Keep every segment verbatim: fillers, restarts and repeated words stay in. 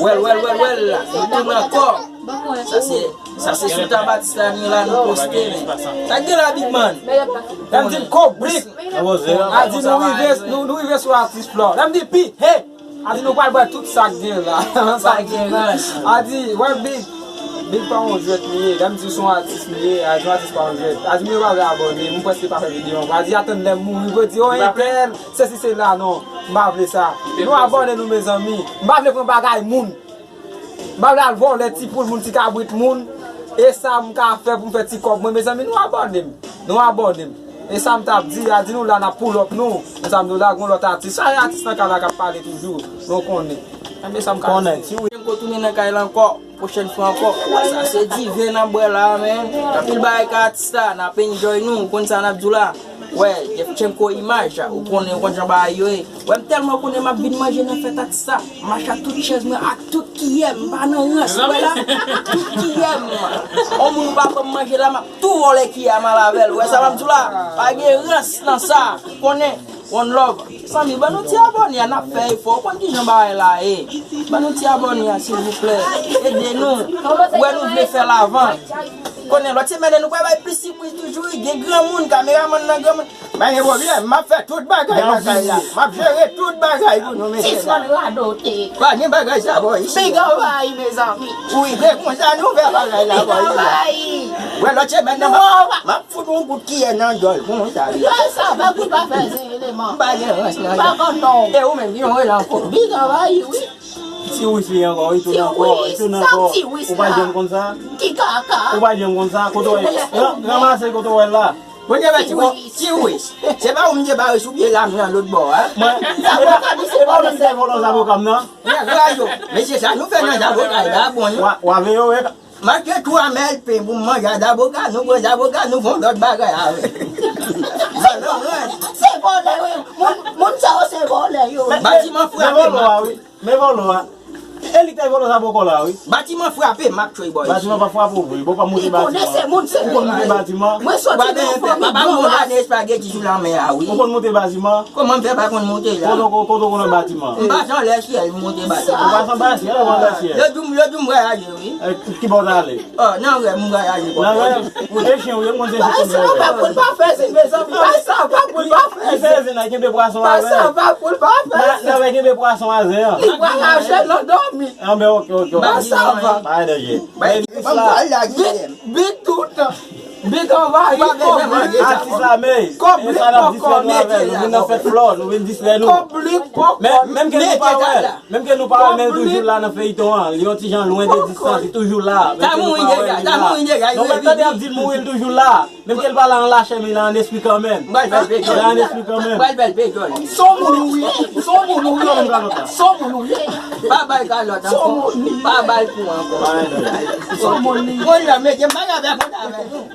Wèl, wèl, wèl, wèl, nou tounen ankò. Sa se, sa se sou Tabatista nou ye la, nou poste, men. Sa k gen la, big man? Lè m di m Kobrik, a di nou rive, nou, nou rive sou atis Flò. Lè m di Pi, hey! A di nou pral bwè tout sa k gen la. Sa k gen rans. A di, wè, big, big pa yon jwèt li ye. Lè m di se yon atis li ye, a di yon atis pa yon jwèt. A di moun yo pa vle abòne, moun prèske pa fè videyo ankò. A di atann lè m mouri pou yo di, oh, entèl, sesi sela, non. M pa vle sa. Nou abòne nou, mezanmi. M pa vle pran bagay moun. M pa vle al vòlè ti poul moun, ti kabrit moun. E sa m ka fè pou m fè ti kòb mwen, mezanmi, nou abòne m. Nou abòne m. E sa m t ap di, a di nou la n ap pull up nou. Konsa m di w la, gen lòt atis. Sa e atis nan kay la k ap pale toujou. Nou konnen. Enben sa m ka di. Konnen, ti wi. Jen ko tounen nan kay la ankò. Pwochèn fwa ankò. Sa se diven n ap bwè la, men. Anpil bagay ka atis la, n ap enjoy nou. Ou konn sa n ap di w la. Wè, Jeff Chenko imaj, ou konnen, ou konn jan bagay yo ye. Wè, m tèlman konnen m ap vin manje nan fèt atis sa. M mache ak tout chèz mwen, ak tout kiyè m, m pa nan rans, wè la. Tout kiyè m. On moun ou pa ban m manje la, m ap tou vòlè kiyè a m al avè l. Wè sa m ap di w la? Pa gen rans nan sa. Konnen, one love. Zanmi, ban nou ti abòne a, n ap fè efò. Ou konn kijan bagay la ye. Ban nou ti abòne a, silvouplè. Ede nou. Wè nou vle fè l avan. Konnen lòt semèn, nou pral bay plis sipriz toujou, wi. Gen granmoun, kameramann nan granmoun. Pa gen pwoblèm, m ap fè tout bagay nan kay la. M ap jere tout bagay pou nou, mesye dam. Ti sòl radote. Pa gen bagay sa, bòy. Big anvayi, mezanmi. Wi, se konsa nou fè bagay la, bòy. Big anvayi. Wè, lòt semèn nan, m ap, m ap fout yon kout kiyè nan djòl, konsa, wi. Yo, sa, pa pou pa fè zen eleman. M pa gen rans nan. Pa konn non. E ou menm, ki non w rele ankò? Big anvayi, wi. Ti wis li ankò, li tounen ankò, li tounen ankò. Ou pa janm konn sa? Ki kaka? Ou pa janm konn sa? Kote w wè? Ran-, ranmase kote w wè l la. Mwen te wè ti wis, ti wis. Se pa ou m te bare sou pye la m nan lòt bò a. Mwen, e pa, e pa ou menm ki te vòlò zaboka m nan? Nèg rayo. Mesye sa nou fè nan zaboka la bon, wi. W a, w a veye w, e. M achte twa mèl pen pou m manje a zaboka, nou pran zaboka, nou fè yon lòt bagay avè l. Se vòlè, wi. Moun, moun sa yo se vòlè, yo. Batiman frape. Men vòlò a, wi. Men vòlò a. E li k te vòlò sa bò kò la, wi. Batiman frape, m ap tchwe bò isi. Batiman pa frape w vre. Bon, pa moute batiman. Ou konn moute batiman? Mwen soti nan fanmi gran ras. Papa m monte espageti sou lanmè a, wi. Ou konn moute batiman? Kòman m fè pa konn moute la? Kote w, kote w konn batiman? M pase anlè syèl, m monte batiman. Ou pase anba syèl, ou anlè syèl? Yo di m, yo di m vwayaje, wi. Eh, ki bò w t ale? Oh, nan rèv, m vwayaje. Nan rèv? E chen w ye, m konn se chen w ye. Pase anba pou l pa fè zen, mezanmi. Pase anba pou l pa fè zen. Ki fè zen la, kenbe pwason a zen. Pase anba pou l pa fè zen. Nan, nan, kenbe pwason a zen an. Li pral rache nan dòmi. Anben, ok, ok, ok. Pase anba. Pa gen danje. Men, Big, big tout. Big anvayi. Atis la, men. E sa n ap distrè nou avè l. Nou vin nan fèt Flò, nou vin distrè nou. Men, menm ke nou pa wè l, menm ke nou pa wè l, men l toujou la nan feyiton an. Li yon ti jan lwen de distans, li toujou la. Menm ke nou pa wè l, li la. Non, men tande ap di l mouri, l toujou la. Menm ke l pa la an lachè, men l la an espri kanmenm. M pral fè l peye. L la an espri kanmenm. M pral fè l peye. Se yon moun ou ye, se yon moun ou ye, se yon moun ou ye. Pa ba l kalòt ankò. Pa ba l kou ankò. Se yon moun li ye. Kounye a, mesye, m pa ka fè konn avè nou.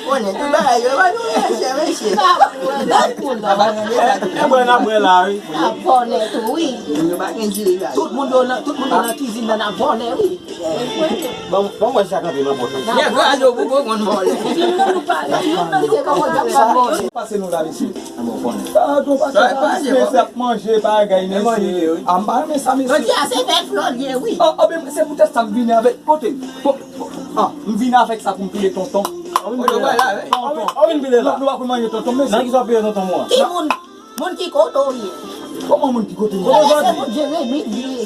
Konnen tout bagay yo, ba nou mesye, mesye. Sa pou wè la pou la. E bwè n ap bwè la, wi. N ap bwè tou, wi. Yo pa gen diri la. Tout moun yo nan, tout moun yo nan kizin nan, n ap vòlè, wi. Bon, bon, mwen sa kanpe nan pòch. Nèg razo pou poko konn vòlè. Pase nou la, mesye. Ah, bon, pase la, mesye, ap manje bagay, mesye. Ah, m pa renmen sa, mesye. Jodi a se fèt Flò l ye, wi. Oh, oh, ben, se poutèt sa m vini avèk, kote, ko-, ko-, ah, m vini avèk sa pou m touye tonton. Tonton. Nou, nou pa konn manje tonton, mesye. Nan ki sa w peye tonton mwen? Ki moun? Moun ki kote w ye? Kòman moun ki kote m ye? Kote w soti?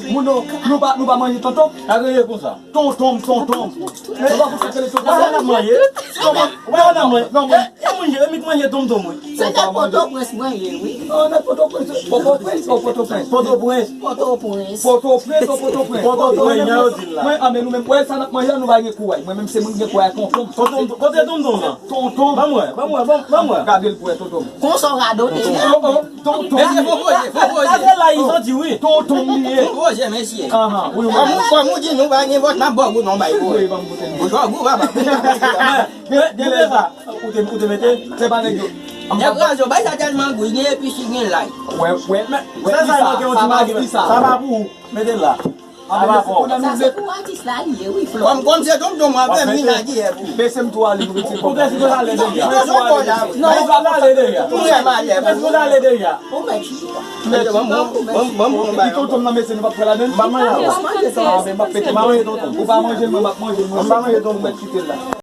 Moun nou, nou pa, nou pa manje tonton? Sa rele konsa. Tonton, tonton. Ou pa konn sa k rele tonton? Ou pa konn ap manje? Tonton. Ou pa konn ap manje? Non, non. E, e moun, e moun k manje tonton, wi. Se nèg Pòtoprens mwen ye, wi. Ah, nèg Pòtoprens. Pòtoprens, o Pòtoprens. Pòtoprens. Pòtoprens. Pòtoprens, o Pòtoprens. Pòtoprens, jan yo di l la. Mwen, ah, men nou menm, wè sa n ap manje a, nou pa gen kouraj. Mwen menm se moun ki gen kouraj tonton. Tonton, kote tonton nan? Tonton. Ban mwen, ban mwen, ban, ban mwen. Gade l pou wè tonton. Konsa w radote. Oh, oh, tonton. Mesye, fò poze, fò poze. Sa se la li soti, wi. Tonton li ye. Fò poze, mesye. Ahan, wi, wi. Kòm ou, kòm ou di nou pa gen vòt, n ap ba w goud, nou bay pou ou. Wi, ban m goute. Ou jwe gou, papa. Men, men, men sa, ou te, ou te mete? Se pa nèg yo. Nèg razo, bay sa tèlman gou, gen epis, gen lay. Wè, wè, men, wè, sa, sa, sa, manke yon ti magi, sa pa pou ou. Mete l la. Sa se pou atis la li ye, wi, Flo. Kòm, kòm se tonton mwen avè m, li nan giyè pou. Bese m tou ale, nou ti kòm. Ou te sipoze ale deja. Ou te sipoze ale deja. Ou vrèman ale. Ou te sipoze ale deja. Ou mèt chita. Mèt chita. Bon, bon, bon, bon, bon. Epi tonton m nan, mesye, nou p ap fè ladann? M pa manje avè w. M pa manje sa. Ah, men m ap pete. M pa manje tonton. Ou pa manje, mwen m ap manje. Mwen m pa manje tonton. Ou mèt kite l la.